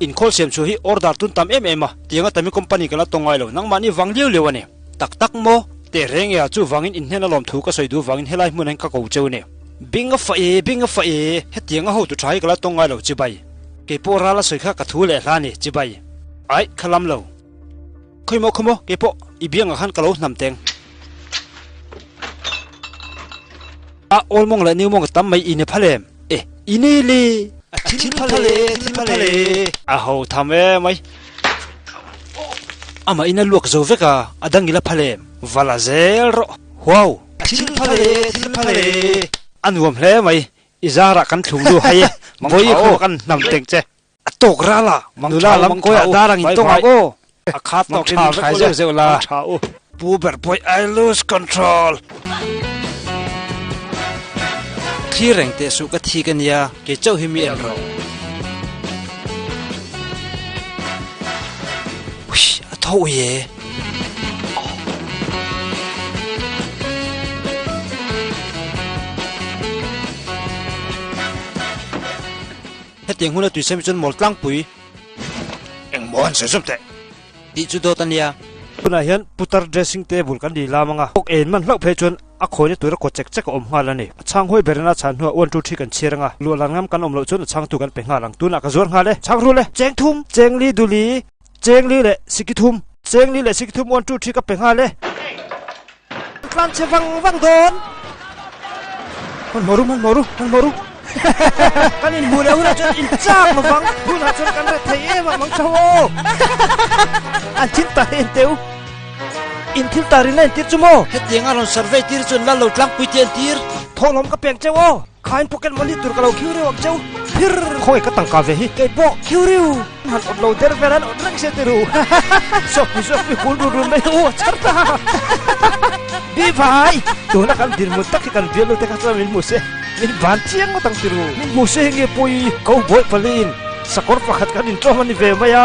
Inkhawl siam chhuah hi order tun tam em em a, tianga tami company ka la tawng ngai lo, nangmahni vang liau liau a ni. Tak tak maw? Teh reng e a, chuvangin inhnen a lawm thu ka sawi duh vangin helai hmunah hian ka ko cheu ni. Bing a fah e, bing a fah e, hetianga hotu tha hi ka la tawng ngai lo chibai. Keipawh ral a sawi kha ka thu leh hla ni, chibai. Aih, kha lam lo. Khawimaw khawmaw, keipawh i biangah khan ka lo hnam teng. A old mawng leh new mawng tam mai i ni phal em? E, i ni li! A thil phal e, thil phal e. A ho tham e mai. Amah in a luak zo vek a, a dang i la phal em? Va la zel rawh. Huau! A thil phal e, thil phal e. A nuam hle mai. I zarah kan thlung lu hai e. Vawi khaw kan hnam teng che. A tawk ral a, nula lam kawiah dar ang in tawng ang aw. A khat tawk in min thlai zeuh zeuh la. Pu ber pawih I lose control. Thlir reng teh suh ka thik a nia, kei chauh hi mi en rawh. Huish, a tho ui e. Hetiang huna tuisem chuan mawl tlangpui engmaw an sawi zawm teh tih chu dawt a nia. Tunah hian putar dressing table kan ni lam anga awk en man hlauh phei chuan a khawina tura kaw chek chek a awm nghal a ni. A chhang huai berin a chhan hnuah one two three kan chhiar anga luah lan ngam kan awm loh chuan a chhangtu kan pe nghal ang. Tunah ka zuar nghal e. Chhang rul e. Cheng thum, cheng li duli, cheng li leh siki thum, cheng li leh siki thum one two three ka pe nghal e. Tlan che vang vang dawn. Hmanhmawh ru, hmanhmawh ru, hmanhmawh ru. Kan inhmuh leh hunah chuan in chak lo vang. Hunah chuan kan ret thei em ang mang chho aw. An thil tar hi en teh u. In thil tar in la entir chu maw? Hetiang a rawn survey tir chuan lal lo tlangpui te entir. Thawhlawm ka peng cheu aw. Khain pocket money tur ka lo khiu riu ang cheu. Phir! Khawi ka tangka ve hi. Kei pawh khiu riu. Han awt lo der vel an awt reng se ti ru. Suakpui suakpui kul run run mai u a chhar ta. Bi vai! Tuna kan dinhmun tak hi kan bial lu te kha chuan min hmu se. Min van chiang ngawt ang ti ru. Min hmu se nge pawi? Cowboy paliin sakawr pakhat kan inṭawm a ni ve mai a.